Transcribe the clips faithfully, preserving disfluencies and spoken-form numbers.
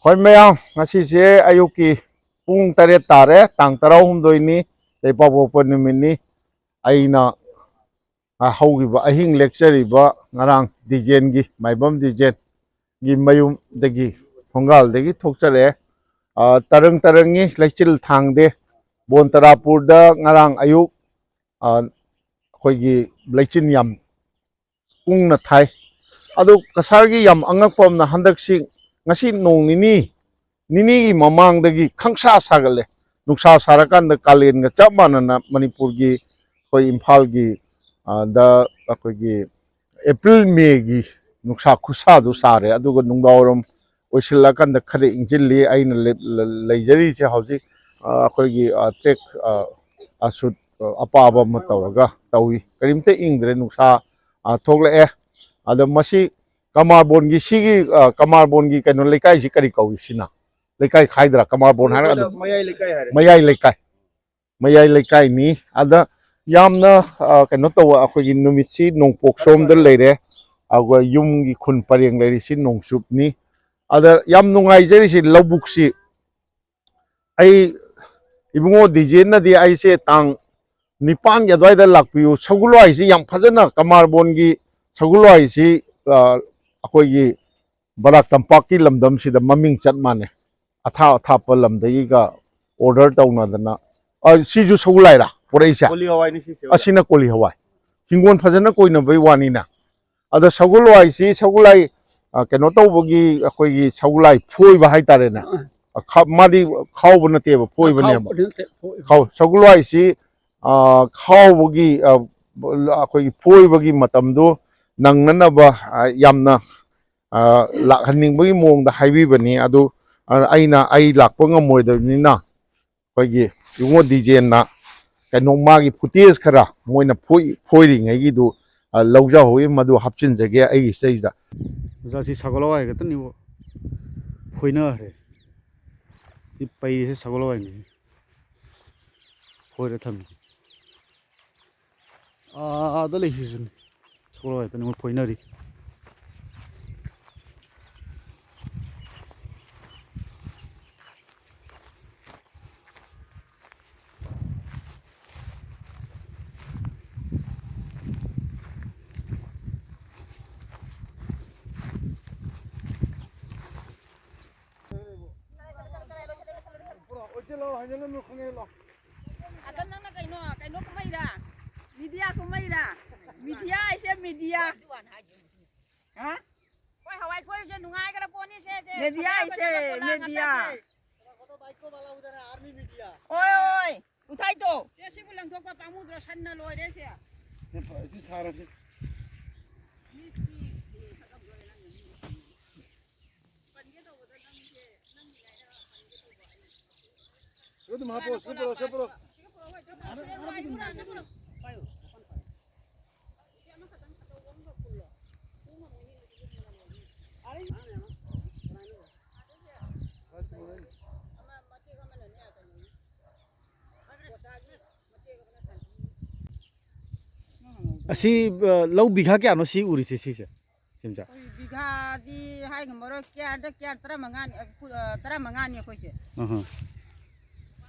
ꯍꯣꯏ ꯃꯌꯥꯝ, ꯉꯁꯤꯁꯦ ꯑꯌꯨꯛꯀꯤ ꯄꯨꯡ ꯇꯔꯦꯠ ꯇꯥꯔꯦ, ꯇꯥꯡ ꯇꯔꯥꯍꯨꯝꯗꯣꯏꯅꯤ, ꯂꯩꯄꯥꯛꯄꯣꯛꯄ ꯅꯨꯃꯤꯠꯅꯤ꯫ ꯑꯩꯅ, ꯑ, ꯍꯧꯈꯤꯕ ꯑꯍꯤꯡ ꯂꯦꯛꯆꯔꯤꯕ ꯉꯔꯥꯡ ꯗꯤꯖꯦꯟꯒꯤ, ꯃꯥꯏꯕꯝ ꯗꯤꯖꯦꯟꯒꯤ ꯃꯌꯨꯝꯗꯒꯤ, ꯊꯣꯡꯒꯥꯜꯗꯒꯤ ꯊꯣꯛꯆꯔꯛꯑꯦ꯫ ꯑ, ꯇꯔꯪ ꯇꯔꯪꯉꯤ, ꯂꯩꯆꯤꯜ ꯊꯥꯡꯗꯦ꯫ ꯕꯣꯟꯇꯔꯥꯄꯨꯔꯗ ꯉꯔꯥꯡ ꯑꯌꯨꯛ, ꯑ, ꯑꯩꯈꯣꯏꯒꯤ ꯂꯩꯆꯤꯟ ꯌꯥꯝ ꯀꯨꯡꯅ ꯊꯥꯏ꯫ ꯑꯗꯨ ꯀꯁꯥꯔꯒꯤ ꯌꯥꯝ ꯑꯉꯛꯄ ꯑꯃꯅ, ꯍꯟꯗꯛꯁꯤ ꯉꯁꯤ ꯅꯣꯡ ꯅꯤꯅꯤ, ꯅꯤꯅꯤꯒꯤ ꯃꯃꯥꯡꯗꯒꯤ ꯈꯪꯁꯥ ꯁꯥꯒꯠꯂꯦ꯫ ꯅꯨꯡꯁꯥ ꯁꯥꯔꯀꯥꯟꯗ ꯀꯥꯂꯦꯟꯒ ꯆꯞ ꯃꯥꯟꯅꯅ ꯃꯅꯤꯄꯨꯔꯒꯤ, ꯑꯩꯈꯣꯏ ꯏꯝꯐꯥꯜꯒꯤ, ꯑ, ꯗ ꯑꯩꯈꯣꯏꯒꯤ ꯑꯦꯄ꯭ꯔꯤꯜ ꯃꯦꯒꯤ ꯅꯨꯡꯁꯥ ꯈꯨꯠꯁꯥꯗꯨ ꯁꯥꯔꯦ꯫ ꯑꯗꯨꯒ ꯅꯨꯡꯗꯥꯡꯋꯥꯏꯔꯝ ꯑꯣꯏꯁꯤꯜꯂꯀꯥꯟꯗ ꯈꯔ ꯏꯪꯁꯤꯜꯂꯤ꯫ ꯑꯩꯅ ꯂꯦꯞ-, ꯂ-, ꯂꯩꯖꯔꯤꯁꯦ ꯍꯧꯖꯤꯛ, ꯑ, ꯑꯩꯈꯣꯏꯒꯤ, ꯑ, ꯇ꯭ꯔꯦꯛ, ꯑ, ꯑ, ꯁꯨꯠ, ꯑ, ꯑꯄꯥꯕ ꯑꯃ ꯇꯧꯔꯒ ꯇꯧꯏ꯫ ꯀꯔꯤꯝꯇ ꯏꯪꯗ꯭ꯔꯦ, ꯅꯨꯡꯁꯥ, ꯑ, ꯊꯣꯛꯂꯛꯑꯦ꯫ ꯑꯗꯣ ꯃꯁꯤ ꯀꯃꯥꯔꯕꯣꯟꯒꯤ, ꯁꯤꯒꯤ, ꯑ, ꯀꯃꯥꯔꯕꯣꯟꯒꯤ ꯀꯩꯅꯣ ꯂꯩꯀꯥꯏꯁꯤ ꯀꯔꯤ ꯀꯧꯏ ꯁꯤꯅ? ꯂꯩꯀꯥꯏ ꯈꯥꯏꯗ꯭ꯔꯥ? ꯀꯃꯥꯔꯕꯣꯟ ꯍꯥꯏꯔꯒ ꯑꯗꯨꯝ ꯃꯌꯥꯏ ꯂꯩꯀꯥꯏ ꯍꯥꯏꯔꯦ꯫ ꯃꯌꯥꯏ ꯂꯩꯀꯥꯏ꯫ ꯃꯌꯥꯏ ꯂꯩꯀꯥꯏꯅꯤ꯫ ꯑꯗ ꯌꯥꯝꯅ, ꯑ, ꯀꯩꯅꯣ ꯇꯧꯕ, ꯑꯩꯈꯣꯏꯒꯤ ꯅꯨꯃꯤꯠꯁꯤ ꯅꯣꯡꯄꯣꯛ ꯁꯣꯝꯗ ꯂꯩꯔꯦ, ꯑꯗꯨꯒ ꯌꯨꯝꯒꯤ ꯈꯨꯟ ꯄꯔꯦꯡ ꯂꯩꯔꯤꯁꯤ ꯅꯣꯡꯆꯨꯞꯅꯤ꯫ ꯑꯗ ꯌꯥꯝ ꯅꯨꯡꯉꯥꯏꯖꯔꯤꯁꯤ ꯂꯧꯕꯨꯛꯁꯤ꯫ ꯑꯩ, ꯏꯕꯨꯡꯉꯣ ꯗꯤꯖꯦꯟꯅꯗꯤ ꯑꯩꯁꯦ ꯇꯥꯡ ꯅꯤꯄꯥꯟꯒꯤ ꯑꯗꯨꯋꯥꯏꯗ ꯂꯥꯛꯄꯤꯌꯨ꯫ ꯁꯒꯣꯜꯋꯥꯏꯁꯤ ꯌꯥꯝ ꯐꯖꯅ, ꯀꯃꯥꯔꯕꯣꯟꯒꯤ ꯁꯒꯣꯜꯋꯥꯏꯁꯤ, ꯑ, ꯑꯩꯈꯣꯏꯒꯤ ꯕꯔꯥꯛ ꯇꯝꯄꯥꯛꯀꯤ ꯂꯝꯗꯝꯁꯤꯗ ꯃꯃꯤꯡ ꯆꯠ ꯃꯥꯟꯅꯩ꯫ ꯑꯊꯥꯞ ꯑꯊꯥꯞꯄ ꯂꯝꯗꯒꯤꯒ ꯑꯣꯔꯗꯔ ꯇꯧꯅꯗꯅ꯫ ꯑ, ꯁꯤꯁꯨ ꯁꯒꯣꯜꯋꯥꯏꯔꯥ ꯄꯨꯔꯛꯏꯁꯦ? ꯀꯣꯂꯤ ꯍꯋꯥꯏꯅꯤ ꯁꯤꯁꯦ꯫ ꯑꯁꯤꯅ ꯀꯣꯂꯤ ꯍꯋꯥꯏ꯫ ꯍꯤꯡꯒꯣꯜ ꯐꯖꯅ ꯀꯣꯏꯅꯕꯩ ꯋꯥꯅꯤꯅ꯫ ꯑꯗ ꯁꯒꯣꯜꯋꯥꯏꯁꯤ, ꯁꯒꯣꯜꯋꯥꯏ, ꯑ, ꯀꯩꯅꯣ ꯇꯧꯕꯒꯤ, ꯑꯩꯈꯣꯏꯒꯤ ꯁꯒꯣꯜꯋꯥꯏ ꯐꯣꯏꯕ ꯍꯥꯏꯇꯥꯔꯦꯅꯦ꯫ ꯑ, ꯈ-, ꯃꯥꯗꯤ ꯈꯥꯎꯕ ꯅꯠꯇꯦꯕ, ꯐꯣꯏꯕꯅꯦꯕ꯫ ꯈꯥꯎꯕꯗꯤ ꯅꯠꯇꯦ, ꯐꯣꯏ-, ꯈꯥꯎ-, ꯁꯒꯣꯜꯋꯥꯏꯁꯤ, ꯑ, ꯈꯥꯎꯕꯒꯤ, ꯑ, ꯑꯩꯈꯣꯏꯒꯤ ꯐꯣꯏꯕꯒꯤ ꯃꯇꯝꯗꯣ ꯅꯪꯅꯅꯕ, ꯑ, ꯌꯥꯝꯅ, ꯑ, ꯂꯥꯛꯍꯟꯅꯤꯡꯕꯒꯤ ꯃꯑꯣꯡꯗ ꯍꯥꯏꯕꯤꯕꯅꯤ꯫ ꯑꯗꯨ, ꯑ, ꯑꯩꯅ, ꯑꯩ ꯂꯥꯛꯄ ꯉꯝꯃꯣꯏꯗꯕꯅꯤꯅ, ꯑꯩꯈꯣꯏꯒꯤ ꯏꯕꯨꯡꯉꯣ ꯗꯤꯖꯦꯟꯅ ꯀꯩꯅꯣ, ꯃꯥꯒꯤ ꯐꯨꯇꯦꯖ ꯈꯔ ꯃꯣꯏꯅ ꯐꯣꯏ-, ꯐꯣꯏꯔꯤꯉꯩꯒꯤꯗꯨ, ꯑ, ꯂꯧꯖꯍꯧꯋꯤ, ꯃꯗꯨ ꯍꯥꯞꯆꯤꯟꯖꯒꯦ ꯑꯩꯒꯤ ꯏꯁꯩꯗ꯫ ꯑꯣꯖꯥ, ꯁꯤ ꯁꯒꯣꯜ ꯍꯋꯥꯏ ꯈꯛꯇꯅꯤꯕꯣ ꯐꯣꯏꯅꯈ꯭ꯔꯦ꯫ ꯁꯤ ꯄꯩꯔꯤꯁꯦ ꯁꯒꯣꯜ ꯍꯋꯥꯏꯅꯤ꯫ ꯐꯣꯏꯔ ꯊꯝꯃꯤ꯫ ꯑꯥꯗ ꯂꯩꯁꯤꯁꯨꯅꯤ꯫ ꯁꯒꯣꯜ ꯍꯋꯥꯏ ꯈꯛꯇꯅꯤ ꯃꯣꯏ ꯐꯣꯏꯅꯔꯤ꯫ ꯑꯗꯣ ꯅꯪꯅ ꯀꯩꯅꯣ, ꯀꯩꯅꯣ ꯀꯨꯝꯍꯩꯔꯥ? ꯃꯤꯗꯤꯌꯥ ꯀꯨꯝꯍꯩꯔꯥ? ꯃꯤꯗꯤꯌꯥ ꯍꯥꯏꯁꯦ ꯃꯤꯗꯤꯌꯥ꯫ ꯍꯥ? ꯍꯣꯏ, ꯍꯋꯥꯏ ꯐꯣꯏꯔꯤꯁꯦ ꯅꯨꯡꯉꯥꯏꯈ꯭ꯔ ꯄꯣꯠꯅꯤ ꯁꯦ, ꯁꯦ꯫ ꯃꯤꯗꯤꯌꯥ ꯐꯖ ꯍꯥꯏꯁꯦ, ꯐꯖꯕ ꯄꯣꯂꯥꯡ ꯃꯤꯗꯤꯌꯥ꯫ ꯉꯥꯛꯇ ꯁꯦ꯫ ꯍꯣꯏ, ꯍꯣꯏ, ꯎꯊꯥꯏꯗꯣ꯫ ꯁꯦ, ꯁꯤꯕꯨ ꯂꯪꯊꯣꯛꯄ ꯄꯥꯝꯃꯨꯗ꯭ꯔꯣ? ꯁꯟꯅ ꯂꯣꯏꯔꯦ ꯁꯦ꯫ ꯁꯤ ꯐ-, ꯁꯤ ꯁꯥꯔꯁꯤ꯫ ꯁꯤ ꯑꯗꯨꯝ ꯍꯥꯞꯄꯣ, ꯁꯤ ꯄꯨꯔꯛꯑꯣ, ꯁꯤ ꯄꯨꯔꯛꯑꯣ꯫ ꯑꯁꯤ, ꯑ, ꯂꯧ ꯕꯤꯘꯥ ꯀꯌꯥꯅꯣ ꯁꯤ ꯎꯔꯤꯁꯦ ꯁꯤꯁꯦ? ꯁꯤꯝꯆꯥ? ꯑꯩꯈꯣꯏ ꯕꯤꯘꯥꯗꯤ ꯍꯥꯏꯉꯝꯃꯔꯣꯏ, ꯀꯤꯌꯥꯔꯗ ꯀꯤꯌꯥꯔ ꯇꯔꯥꯃꯉꯥꯅꯤ, ꯑ, ꯀꯨ-, ꯑ, ꯇꯔꯥꯃꯉꯥꯅꯤ ꯑꯩꯈꯣꯏꯁꯦ꯫ ꯑꯍ꯫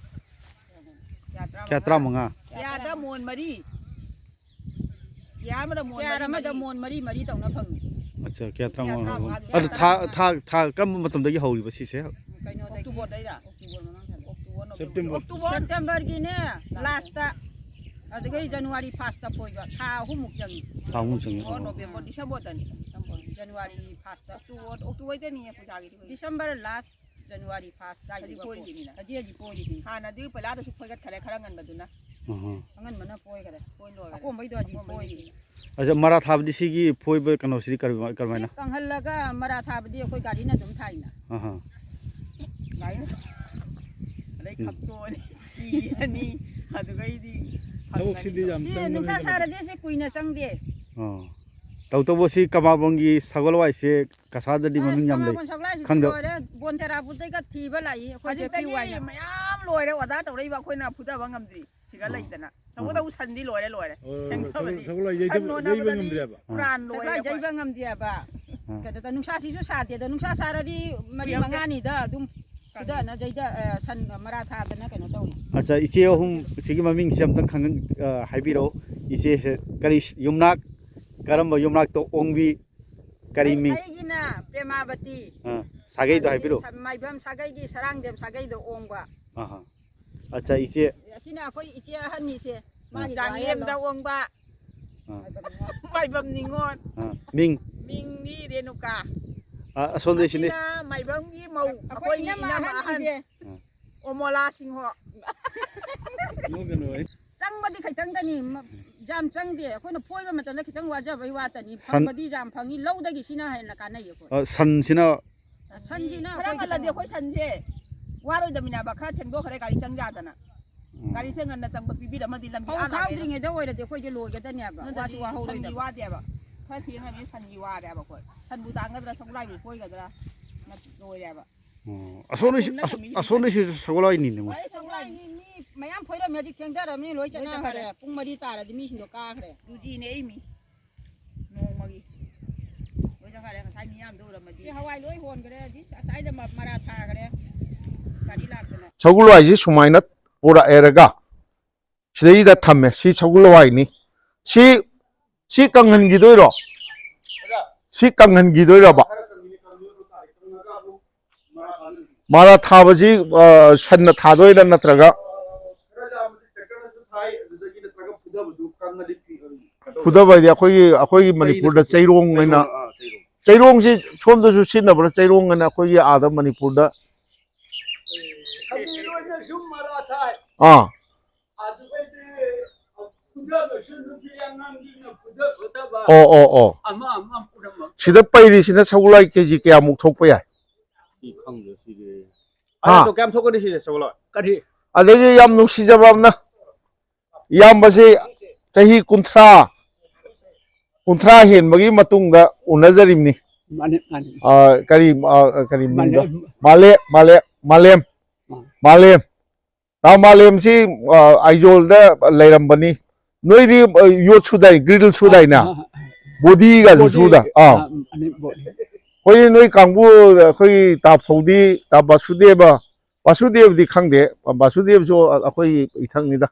ꯀꯤꯌꯥꯔ ꯀꯤꯌꯥꯔ ꯇꯔꯥꯃꯉꯥ꯫ ꯇꯔꯥꯃꯉꯥ? ꯀꯤꯌꯥꯔꯗ ꯃꯣꯟ ꯃꯔꯤ꯫ ꯀꯤꯌꯥꯔ ꯑꯃꯗ ꯃꯣꯟ ꯀꯤꯌꯥꯔ ꯃꯔꯤ, ꯑꯃꯗ ꯃꯔꯤ꯫ ꯃꯣꯟ ꯃꯔꯤ ꯃꯔꯤ ꯇꯧꯅ ꯐꯪꯉꯤ꯫ ꯑꯠꯆꯥ, ꯀꯤꯌꯥꯔ ꯀꯤꯌꯥꯔ ꯇꯔꯥꯃꯉꯥ꯫ ꯇꯔꯥꯃꯉꯥ ꯑꯗꯨ ꯊꯥ, ꯇꯔꯥꯃꯉꯥ꯫ ꯊꯥ, ꯊꯥ ꯀꯔꯝꯕ ꯃꯇꯝꯗꯒꯤ ꯍꯧꯔꯤꯕ ꯁꯤꯁꯦ? ꯀꯩꯅꯣꯗꯒꯤ꯫ ꯑꯣꯛꯇꯣꯕꯔꯗꯒꯤꯔ? ꯑꯣꯛꯇꯣꯕꯔ ꯃꯃꯥꯡ ꯊꯥꯗ꯫ October, November. ꯁꯦꯞꯇꯦꯝꯕꯔ꯫ ꯑꯣꯛꯇꯣꯕꯔꯒꯤꯅꯦ, ꯂꯥꯁꯇ꯫ ꯑꯗꯨꯗꯒꯤ ꯖꯅꯋꯥꯔꯤ ꯐꯥꯔꯁꯇ ꯐꯣꯏꯕ꯫ ꯊꯥ ꯑꯍꯨꯝꯃꯨꯛ ꯆꯪꯉꯤ꯫ ꯊꯥ ꯑꯍꯨꯝꯃꯨꯛ ꯆꯪꯉꯤ꯫ ꯑꯣ, ꯅꯣꯕꯦꯝꯕꯔ, ꯗꯤꯁꯦꯝꯕꯔꯗꯅꯤ꯫ ꯗꯤꯁꯦꯝꯕꯔ꯫ January first. ꯑꯣꯛꯇꯣꯕꯔ, ꯑꯣꯛꯇꯣꯕꯔꯗꯅꯤ ꯄꯨꯖꯥꯒꯤꯗꯤ꯫ ꯗꯤꯁꯦꯝꯕꯔ ꯂꯥꯁ, ꯖꯅꯋꯥꯔꯤ ꯐꯥꯔꯁ ꯍꯧꯖꯤꯛ ꯑꯗꯥꯏꯗꯒꯤ ꯐꯣꯏꯔꯤꯁꯤꯅꯤꯅ꯫ ꯍꯧꯖꯤꯛ, ꯍꯧꯖꯤꯛ ꯐꯣꯏꯔꯤꯁꯤꯅꯤ꯫ ꯍꯥꯟꯅꯗꯤ ꯄꯩꯂꯥꯗꯁꯨ ꯐꯣꯏꯒꯠꯈꯔꯦ ꯈꯔ ꯉꯟꯕꯗꯨꯅ꯫ ꯑꯍ꯫ ꯑꯉꯟꯕꯅ ꯐꯣꯏꯈꯔꯦ꯫ ꯐꯣꯏ ꯂꯣꯏꯈꯔꯦ꯫ ꯑꯀꯣꯝꯕꯩꯗꯣ ꯍꯧꯖꯤꯛ ꯑꯀꯣꯝꯕꯩ ꯐꯣꯏꯔꯤ꯫ ꯃꯦꯆꯤꯟꯅ꯫ ꯑꯗ ꯃꯔꯥ ꯊꯥꯕꯗꯤ ꯁꯤꯒꯤ ꯐꯣꯏꯕ ꯀꯩꯅꯣꯁꯤꯗꯤ ꯀꯔꯝ-, ꯀꯔꯝꯍꯥꯏꯅ? ꯁꯤ ꯀꯪꯍꯜꯂꯒ ꯃꯔꯥ ꯊꯥꯕꯗꯤ ꯑꯩꯈꯣꯏ ꯒꯥꯔꯤꯅ ꯑꯗꯨꯝ ꯊꯥꯏꯅ꯫ ꯑꯍ꯫ ꯒꯥꯔꯤꯅ꯫ ꯑꯗꯩ ꯎꯝ꯫ ꯈꯞꯇꯣꯛꯑꯅꯤ, ꯆꯤꯔꯅꯤ, ꯑꯗꯨꯒꯩꯗꯤ ꯊꯕꯛꯁꯤꯗꯤ ꯐꯪꯒꯅꯤ꯫ ꯌꯥꯝ ꯁꯤ ꯆꯪꯕꯅꯤꯅ ꯅꯨꯡꯁꯥ ꯁꯥꯔꯗꯤ ꯁꯤ ꯀꯨꯏꯅ ꯆꯪꯗꯦ꯫ ꯑꯣ꯫ ꯇꯧꯇꯕꯨ ꯁꯤ ꯀꯃꯥꯕꯣꯟꯒꯤ ꯁꯒꯣꯜ ꯍꯋꯥꯏꯁꯦ ꯀꯁꯥꯗꯗꯤ ꯑꯁ, ꯃꯃꯤꯡ ꯌꯥꯝ ꯂꯩ꯫ ꯀꯃꯥꯕꯣꯟ ꯁꯒꯣꯜ ꯍꯋꯥꯏꯁꯤꯗꯤ ꯈꯪꯗꯕ꯫ ꯂꯣꯏꯔꯦ꯫ ꯀꯣꯟ ꯇꯦꯔꯥꯄꯨꯔꯗꯩꯒ ꯊꯤꯕ ꯂꯥꯛꯏ ꯑꯩꯈꯣꯏꯁꯦ꯫ ꯍꯧꯖꯤꯛꯇꯒꯤ ꯄꯤꯌꯨ ꯍꯥꯏꯅ꯫ ꯃꯌꯥꯝ ꯂꯣꯏꯔꯦ ꯑꯣꯔꯗꯔ ꯇꯧꯔꯛꯏꯕ, ꯑꯩꯈꯣꯏꯅ ꯐꯨꯊꯕ ꯉꯝꯗ꯭ꯔꯤ꯫ ꯁꯤꯒ ꯑꯥ꯫ ꯂꯩꯗꯅ ꯇꯧꯕꯇꯕꯨ ꯁꯟꯗꯤ ꯂꯣꯏꯔꯦ ꯂꯣꯏꯔꯦ꯫ ꯑꯣ, ꯁꯦꯡꯗꯕꯗꯤ꯫ ꯁꯒꯣꯜ ꯁꯒꯣꯜ ꯂꯥꯏ ꯌꯩꯗꯕ ꯁꯟ ꯌꯩꯕ ꯅꯣꯟꯅꯕꯗꯗꯤ ꯉꯝꯗ꯭ꯔꯦꯕ꯫ ꯄꯨꯔꯥꯟ ꯂꯣꯏꯔꯦ ꯁꯒꯣꯜ ꯑꯩꯈꯣꯏ꯫ ꯌꯩꯕ ꯉꯝꯗꯦꯕ꯫ ꯑꯥ꯫ ꯀꯩꯅꯣ ꯇꯧ- ꯅꯨꯡꯁꯥꯁꯤꯁꯨ ꯁꯥꯗꯦꯗ, ꯅꯨꯡꯁꯥ ꯁꯥꯔꯗꯤ ꯃꯔꯤ ꯀꯨꯏꯍꯧꯗꯦ꯫ ꯃꯉꯥꯅꯤꯗ ꯑꯗꯨꯝ ꯐꯨꯗꯅ ꯌꯩꯗ ꯑ, ꯁꯟ ꯃꯔꯥ ꯊꯥꯗꯅ ꯀꯩꯅꯣ ꯇꯧꯔꯤ꯫ ꯑꯠꯆꯥ, ꯏꯆꯦ ꯑꯍꯨꯝ ꯁꯤꯒꯤ ꯃꯃꯤꯡꯁꯦ ꯑꯝꯇꯪ ꯈꯪꯍꯟ ꯑ, ꯍꯥꯏꯕꯤꯔꯛꯑꯣ꯫ ꯏꯆꯦꯁꯦ ꯀꯔꯤ ꯌꯨꯝꯅꯥꯛ, ꯀꯔꯝꯕ ꯌꯨꯝꯅꯥꯛꯇ ꯑꯣꯡꯕꯤ, ꯀꯔꯤ ꯑꯩ- ꯃꯤꯡ? ꯑꯩꯒꯤꯅ ꯄ꯭ꯔꯦꯃꯥꯕꯇꯤ꯫ ꯑꯥ, ꯁꯥꯒꯩꯗꯣ ꯍꯥꯏꯕꯤꯔꯛꯑꯣ꯫ ꯁ- ꯃꯥꯏꯕꯝ ꯁꯥꯒꯩꯒꯤ, ꯁꯔꯥꯡꯗꯦꯝ ꯁꯥꯒꯩꯗ ꯑꯣꯡꯕ꯫ ꯑꯍꯥ꯫ ꯑꯠꯆꯥ, ꯏꯆꯦ꯫ ꯑꯁꯤꯅ ꯑꯩꯈꯣꯏ ꯏꯆꯦ ꯑꯍꯟꯅꯤꯁꯦ꯫ ꯃꯥꯒꯤ ꯆꯥꯡꯂꯦꯟꯗ ꯑꯣꯡꯕ ꯑꯥ꯫ ꯃꯥꯏꯕꯝ ꯅꯤꯉꯣꯜ꯫ ꯑꯥ, ꯃꯤꯡ? ꯃꯤꯡꯗꯤ ꯔꯦꯅꯨꯀꯥ꯫ ꯑꯥ, ꯑꯁꯣꯝꯗꯩ ꯁꯤꯅꯦ꯫ ꯑꯁꯤꯅ ꯃꯥꯏꯕꯝꯒꯤ ꯃꯧ꯫ ꯑꯩꯈꯣꯏ ꯑꯩꯈꯣꯏꯒꯤ ꯏꯅꯝꯃ ꯏꯅꯝꯃ ꯑꯍꯟ꯫ ꯑꯍꯟꯅꯤꯁꯦ꯫ ꯑꯥ꯫ ꯑꯣꯃꯣꯂꯥ ꯁꯤꯡꯍꯣ꯫ ꯅꯣꯛꯀꯅꯨ, ꯑꯩ ꯆꯪꯕꯗꯤ ꯈꯤꯇꯪꯗꯅꯤ, ꯃ- ꯌꯥꯝ ꯆꯪꯗꯦ꯫ ꯑꯩꯈꯣꯏꯅ ꯐꯣꯏꯕ ꯃꯇꯝꯗ ꯈꯤꯇꯪ ꯋꯥꯖꯕꯩ ꯋꯥꯇꯅꯤ꯫ ꯁꯟ- ꯐꯪꯕꯗꯤ ꯌꯥꯝ ꯐꯪꯉꯤ, ꯂꯧꯗꯒꯤ ꯁꯤꯅ ꯍꯦꯟꯅ ꯀꯥꯟꯅꯩ ꯑꯩꯈꯣꯏ꯫ ꯑ, ꯁꯟꯁꯤꯅ ꯁꯟꯁꯤꯅ ꯈꯔ ꯑꯩꯈꯣꯏ ꯉꯜꯂꯗꯤ ꯑꯩꯈꯣꯏ ꯁꯟꯁꯦ ꯋꯥꯔꯣꯏꯗꯕꯅꯤꯅꯕ, ꯈꯔ ꯊꯦꯡꯗꯣꯛꯈ꯭ꯔꯦ ꯒꯥꯔꯤ ꯆꯪ ꯌꯥꯗꯅ꯫ ꯎꯝ꯫ ꯒꯥꯔꯤꯁꯦ ꯉꯟꯅ ꯆꯪꯕ ꯄꯤꯕꯤꯔꯝꯃꯗꯤ ꯂꯝꯕꯤ ꯐꯧ ꯑꯥ ꯂꯥꯞꯄꯦꯅ꯫ ꯈꯥꯎꯗ꯭ꯔꯤꯉꯩꯗ ꯑꯣꯏꯔꯗꯤ ꯑꯩꯈꯣꯏꯁꯦ ꯂꯣꯏꯒꯗꯅꯦꯕ, ꯅꯠꯇ꯭ꯔꯗꯤ ꯋꯥꯁꯨ ꯁꯟꯒꯤ ꯋꯥꯍꯧꯔꯣꯏꯗꯕ꯫ ꯋꯥꯗꯦꯕ꯫ ꯈꯔ ꯊꯦꯡꯉꯕꯅꯤꯅ ꯁꯟꯒꯤ ꯋꯥꯔꯦꯕ ꯑꯩꯈꯣꯏ꯫ ꯁꯟꯕꯨ ꯇꯥꯡꯒꯗ꯭ꯔꯥ ꯁꯒꯣꯜ ꯍꯋꯥꯏꯕꯨ ꯐꯣꯏꯒꯗ꯭ꯔꯥ? ꯅꯠ- ꯂꯣꯏꯔꯦꯕ꯫ ꯑꯣ, ꯑꯁꯣꯝꯗꯩꯁꯨ ꯄꯨꯟꯅ ꯑꯁꯣ- ꯀꯝꯃꯤꯅꯤ ꯑꯁꯣꯝꯗꯩꯁꯨ ꯁꯒꯣꯜ ꯍꯋꯥꯏꯅꯤꯅꯦ ꯃꯣꯏ꯫ ꯍꯣꯏ, ꯁꯒꯣꯜ ꯍꯋꯥꯏꯅꯤ꯫ ꯃꯤ ꯃꯌꯥꯝ ꯐꯣꯏꯔꯝꯃꯦ, ꯍꯧꯖꯤꯛ ꯊꯦꯡꯊꯔꯝꯅꯤ, ꯂꯣꯏ ꯆꯠꯅꯈ꯭ꯔꯦ꯫ ꯂꯣꯏ ꯆꯠꯈ꯭ꯔꯦ꯫ ꯄꯨꯡ ꯃꯔꯤ ꯇꯥꯔꯗꯤ ꯃꯤꯁꯤꯡꯗꯣ ꯀꯥꯈ꯭ꯔꯦ꯫ ꯂꯨꯖꯤꯅꯦ ꯑꯩ ꯃꯤ꯫ ꯅꯣꯡꯃꯒꯤ꯫ ꯂꯣꯏ ꯆꯠꯈ꯭ꯔꯦ, ꯉꯁꯥꯏ ꯃꯤꯌꯥꯝꯗꯣ ꯎꯔꯝꯃꯗꯤ꯫ ꯁꯤ ꯍꯋꯥꯏ ꯂꯣꯏ ꯍꯣꯟꯈ꯭ꯔꯦ, ꯑꯁꯤ ꯑꯁꯥꯏꯗ ꯃ- ꯃꯔꯥ ꯊꯥꯈ꯭ꯔꯦ꯫ ꯒꯥꯔꯤ ꯂꯥꯛꯇꯅ꯫ ꯁꯒꯣꯜ ꯍꯋꯥꯏꯁꯤ ꯁꯨꯃꯥꯏꯅ ꯄꯨꯔꯛꯑꯦꯔꯒ ꯁꯤꯗꯩꯗ ꯊꯝꯃꯦ꯫ ꯁꯤ ꯁꯒꯣꯜ ꯍꯋꯥꯏꯅꯤ꯫ ꯁꯤ ꯁꯤ ꯀꯪꯍꯟꯈꯤꯗꯣꯏꯔꯣ? ꯁꯤ ꯀꯪꯍꯟꯈꯤꯗꯣꯏꯔꯕ? ꯃꯔꯥ ꯊꯥꯕꯁꯤ ꯑ, ꯁꯟꯅ ꯊꯥꯗꯣꯏꯔꯥ ꯅꯠꯇ꯭ꯔꯒ? ꯐꯨꯗꯕ ꯍꯥꯏꯗꯤ ꯑꯩꯈꯣꯏꯒꯤ ꯑꯩꯈꯣꯏꯒꯤ ꯃꯅꯤꯄꯨꯔꯗ ꯆꯩꯔꯣꯡ ꯍꯥꯏꯅ, ꯆꯩꯔꯣꯡꯁꯤ ꯁꯣꯝꯗꯁꯨ ꯁꯤꯖꯤꯟꯅꯕ꯭ꯔꯥ? ꯆꯩꯔꯣꯡ ꯍꯥꯏꯅ ꯑꯩꯈꯣꯏꯒꯤ ꯑꯥꯗ ꯃꯅꯤꯄꯨꯔꯗ ꯑꯥ꯫ ꯑꯣ ꯑꯣ ꯑꯣ꯫ ꯁꯤꯗ ꯄꯩꯔꯤꯁꯤꯅ ꯁꯒꯣꯜ ꯍꯋꯥꯏ ꯀꯦꯖꯤ ꯀꯌꯥꯃꯨꯛ ꯊꯣꯛꯄ ꯌꯥꯏ? ꯁꯤ ꯈꯪꯗꯦ, ꯁꯤꯗꯤ꯫ ꯍꯥ? ꯑꯗꯣ ꯀꯌꯥꯝ ꯊꯣꯛꯀꯅꯤ ꯁꯤꯁꯦ ꯁꯒꯣꯜ ꯍꯋꯥꯏ? ꯀꯔꯤ? ꯑꯗꯒꯤ ꯌꯥꯝ ꯅꯨꯡꯁꯤꯖꯕ ꯑꯃꯅ, ꯏꯌꯥꯝꯕꯁꯤ ꯆꯍꯤ ꯀꯨꯟꯊ꯭ꯔꯥ, ꯀꯨꯟꯊ꯭ꯔꯥ ꯍꯦꯟꯕꯒꯤ ꯃꯇꯨꯡꯗ ꯎꯅꯖꯔꯤꯕꯅꯤ꯫ ꯃꯥꯅꯦ, ꯃꯥꯅꯦ꯫ ꯑ, ꯀꯔꯤ, ꯑ, ꯀꯔꯤ ꯃꯤꯡꯗꯣ? ꯃꯥꯂꯦꯝ꯫ ꯃꯥꯂꯦ-, ꯃꯥꯂꯦ-, ꯃꯥꯂꯦꯝ꯫ ꯑꯥ꯫ ꯃꯥꯂꯦꯝ꯫ ꯇꯥ ꯃꯥꯂꯦꯝꯁꯤ, ꯑ, ꯑꯥꯏꯖꯣꯜꯗ ꯂꯩꯔꯝꯕꯅꯤ꯫ ꯅꯣꯏꯗꯤ, ꯑ, ꯌꯣꯠ ꯁꯨꯗꯥꯏ, ꯒ꯭ꯔꯤꯜ ꯁꯨꯗꯥꯏꯅ? ꯑꯥ, ꯑꯥ, ꯑꯥ꯫ ꯕꯣꯗꯤꯒꯁꯨ ꯕꯣꯗꯤ, ꯁꯨꯗ? ꯑꯥ꯫ ꯑꯥ, ꯎꯝ, ꯑꯅꯤ ꯕꯣꯗꯤ꯫ ꯑꯩꯈꯣꯏꯗꯤ ꯅꯣꯏ ꯀꯥꯡꯕꯨ, ꯑꯩꯈꯣꯏ ꯇꯥ ꯐꯧꯗꯤ, ꯇꯥ ꯕꯥꯁꯨꯗꯦꯕ, ꯕꯥꯁꯨꯗꯦꯕꯗꯤ ꯈꯪꯗꯦ, ꯕꯥꯁꯨꯗꯦꯕꯁꯨ ꯑꯩꯈꯣꯏ ꯏꯊꯛꯅꯤꯗ꯫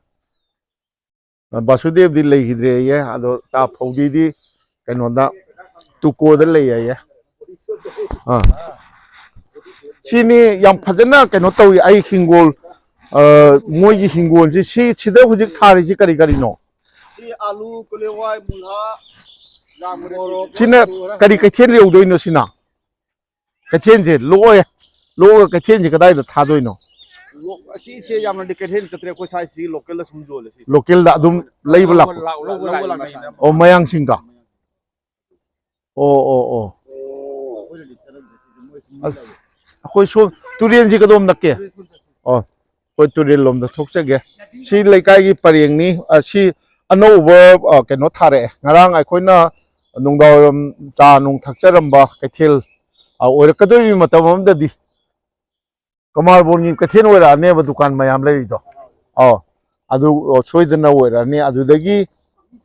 ꯕꯥꯁꯨꯗꯦꯕꯗꯤ ꯂꯩꯈꯤꯗ꯭ꯔꯦꯌꯦ, ꯑꯗꯣ ꯇꯥ ꯐꯧꯗꯤꯗꯤ ꯀꯩꯅꯣꯗ, ꯇꯨꯀꯣꯗ ꯂꯩ ꯍꯥꯏꯌꯦ꯫ ꯑꯥ꯫ ꯁꯤꯅꯤ ꯌꯥꯝ ꯐꯖꯅ ꯀꯩꯅꯣ ꯇꯧꯏ꯫ ꯑꯩ ꯍꯤꯡꯒꯣꯜ, ꯑ, ꯃꯣꯏꯒꯤ ꯍꯤꯡꯒꯣꯜꯁꯤ, ꯁꯤ, ꯁꯤꯗ ꯍꯧꯖꯤꯛ ꯊꯥꯔꯤꯁꯤ ꯀꯔꯤ ꯀꯔꯤꯅꯣ? ꯁꯤ ꯑꯥꯂꯨ, ꯀꯣꯂꯤ ꯍꯋꯥꯏ, ꯃꯨꯂꯥ, ꯃꯣꯔꯣꯛ, ꯁꯤꯅ ꯀꯔꯤ ꯀꯩꯊꯦꯜ ꯌꯧꯗꯣꯏꯅꯣ ꯁꯤꯅ? ꯀꯩꯊꯦꯜꯁꯦ ꯂꯣꯛꯑꯦ꯫ ꯂꯣꯛꯑꯒ ꯀꯩꯊꯦꯜꯁꯦ ꯀꯗꯥꯏꯗ ꯊꯥꯗꯣꯏꯅꯣ? ꯂꯣꯛ-, ꯑꯁꯤꯁꯦ ꯌꯥꯝꯅꯗꯤ ꯀꯩꯊꯦꯜ ꯆꯠꯇ꯭ꯔꯦ, ꯑꯩꯈꯣꯏ ꯁ꯭ꯋꯥꯏꯁꯤ ꯂꯣꯀꯦꯜꯗ ꯁꯨꯝ ꯌꯣꯜꯂꯦ ꯁꯤ꯫ ꯂꯣꯀꯦꯜꯗ ꯑꯗꯨꯝ ꯂꯩꯕ ꯂꯥꯛꯄ? ꯂꯧꯕ ꯂꯥꯛ-, ꯂꯧꯕ ꯂꯥꯛꯅꯩ꯫ ꯑꯣ, ꯃꯌꯥꯡꯁꯤꯡꯒ? ꯑꯣ, ꯑꯣ, ꯑꯣ꯫ ꯑꯁ, ꯑꯩꯈꯣꯏ ꯁꯣꯝ ꯇꯨꯔꯦꯟꯁꯤ ꯀꯗꯣꯝ ꯅꯛꯀꯦ? ꯑꯣ, ꯑꯩꯈꯣꯏ ꯇꯨꯔꯦꯜ ꯂꯣꯝꯗ ꯊꯣꯛꯆꯒꯦ꯫ ꯁꯤ ꯂꯩꯀꯥꯏꯒꯤ ꯄꯔꯦꯡꯅꯤ꯫ ꯑ, ꯁꯤ ꯑꯅꯧꯕ, ꯑ, ꯀꯩꯅꯣ ꯊꯥꯔꯛꯑꯦ꯫ ꯉꯔꯥꯡ ꯑꯩꯈꯣꯏꯅ ꯅꯨꯡꯗꯥꯡꯋꯥꯏꯔꯝ ꯆꯥ ꯅꯨꯡ ꯊꯛꯆꯔꯝꯕ ꯀꯩꯊꯦꯜ, ꯑ, ꯑꯣꯏꯔꯛꯀꯗꯧꯔꯤꯕ ꯃꯇꯝ ꯑꯃꯗꯗꯤ ꯀꯃꯥꯔꯕꯣꯟꯒꯤ ꯀꯩꯊꯦꯜ ꯑꯣꯏꯔꯛꯑꯅꯦꯕ, ꯗꯨꯀꯥꯟ ꯃꯌꯥꯝ ꯂꯩꯔꯤꯗꯣ꯫ ꯑꯧ, ꯑꯗꯨ, ꯑ, ꯁꯣꯏꯗꯅ ꯑꯣꯏꯔꯛꯑꯅꯤ꯫ ꯑꯗꯨꯗꯒꯤ,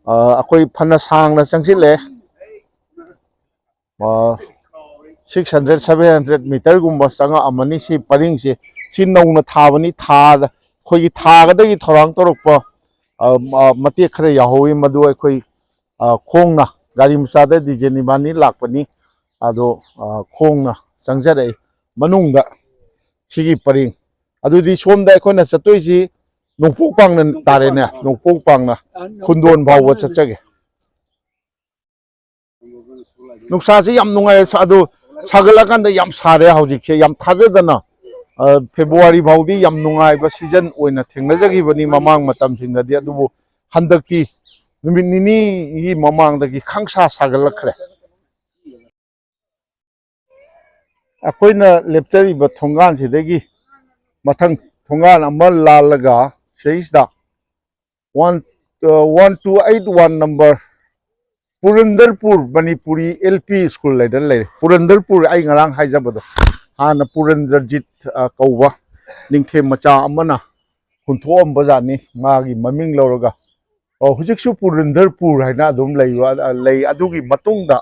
ꯑ, ꯑꯩꯈꯣꯏ ꯐꯅ ꯁꯥꯡꯅ ꯆꯪꯁꯤꯜꯂꯛꯑꯦ꯫ ꯑ, six hundred, seven hundred meterꯒꯨꯝꯕ ꯆꯪꯉꯛꯑꯝꯃꯅꯤ ꯁꯤ ꯄꯔꯤꯡꯁꯦ꯫ ꯁꯤ ꯅꯧꯅ ꯊꯥꯕꯅꯤ, ꯊꯥꯗ ꯑꯩꯈꯣꯏꯒꯤ ꯊꯥꯒꯗꯒꯤ ꯊꯧꯔꯥꯡ ꯇꯧꯔꯛꯄ, ꯑ, ꯃ-, ꯃꯇꯦꯛ ꯈꯔ ꯌꯥꯎꯍꯧꯋꯤ꯫ ꯃꯗꯨ ꯑꯩꯈꯣꯏ, ꯑ, ꯈꯣꯡꯅ, ꯒꯥꯔꯤ ꯃꯆꯥꯗ ꯗꯤꯖꯦꯟ ꯏꯕꯥꯅꯤ ꯂꯥꯛꯄꯅꯤ꯫ ꯑꯗꯣ, ꯑ, ꯈꯣꯡꯅ ꯆꯪꯖꯔꯛꯏ ꯃꯅꯨꯡꯗ ꯁꯤꯒꯤ ꯄꯔꯤꯡ꯫ ꯑꯗꯨꯗꯤ ꯁꯣꯝꯗ ꯑꯩꯈꯣꯏꯅ ꯆꯠꯇꯣꯏꯁꯤ ꯅꯣꯡꯄꯣꯛ ꯄꯥꯡꯅ ꯇꯥꯔꯦꯅꯦ꯫ ꯅꯣꯡꯄꯣꯛ ꯄꯥꯡꯅ ꯈꯨꯟꯗꯣꯟ ꯐꯥꯎꯕ ꯆꯠꯆꯒꯦ꯫ ꯅꯨꯡꯁꯥꯁꯤ ꯌꯥꯝ ꯅꯨꯡꯉꯥꯏ, ꯁꯥ-, ꯑꯗꯨ ꯁꯥꯒꯠꯂꯀꯥꯟꯗ ꯌꯥꯝ ꯁꯥꯔꯦ ꯍꯧꯖꯤꯛꯁꯦ, ꯌꯥꯝ ꯊꯥꯖꯗꯅ꯫ ꯑ, ꯐꯦꯕ꯭ꯔꯨꯋꯥꯔꯤ ꯐꯥꯎꯗꯤ ꯌꯥꯝ ꯅꯨꯡꯉꯥꯏꯕ ꯁꯤꯖꯟ ꯑꯣꯏꯅ ꯊꯦꯡꯅꯖꯈꯤꯕꯅꯤ ꯃꯃꯥꯡ ꯃꯇꯝꯁꯤꯡꯗꯗꯤ, ꯑꯗꯨꯕꯨ ꯍꯟꯗꯛꯇꯤ ꯅꯨꯃꯤꯠ ꯅꯤꯅꯤꯒꯤ ꯃꯃꯥꯡꯗꯒꯤ ꯈꯪꯁꯥ ꯁꯥꯒꯠꯂꯛꯈ꯭ꯔꯦ꯫ ꯑꯩꯈꯣꯏꯅ ꯂꯦꯞꯆꯔꯤꯕ ꯊꯣꯡꯒꯥꯟꯁꯤꯗꯒꯤ ꯃꯊꯪ ꯊꯣꯡꯒꯥꯟ ꯑꯃ ꯂꯥꯜꯂꯒ ꯁꯤꯗꯩꯁꯤꯗ one, uh, one two eight one number Purandarpur Manipuri L P school ꯍꯥꯏꯗꯅ ꯂꯩꯔꯦ꯫ ꯄꯨꯔꯟꯗꯔꯄꯨꯔ, ꯑꯩ ꯉꯔꯥꯡ ꯍꯥꯏꯖꯕꯗꯣ, ꯍꯥꯟꯅ ꯄꯨꯔꯟꯗꯔꯖꯤꯠ, ꯑ, ꯀꯧꯕ ꯅꯤꯡꯊꯦꯝ ꯃꯆꯥ ꯑꯃꯅ ꯍꯨꯟꯊꯣꯛꯑꯝꯕ ꯖꯥꯠꯅꯤ, ꯃꯥꯒꯤ ꯃꯃꯤꯡ ꯂꯧꯔꯒ꯫ ꯑꯣ, ꯍꯧꯖꯤꯛꯁꯨ ꯄꯨꯔꯟꯗꯔꯄꯨꯔ ꯍꯥꯏꯅ ꯑꯗꯨꯝ ꯂꯩꯕ, ꯑ, ꯂꯩ꯫ ꯑꯗꯨꯒꯤ ꯃꯇꯨꯡꯗ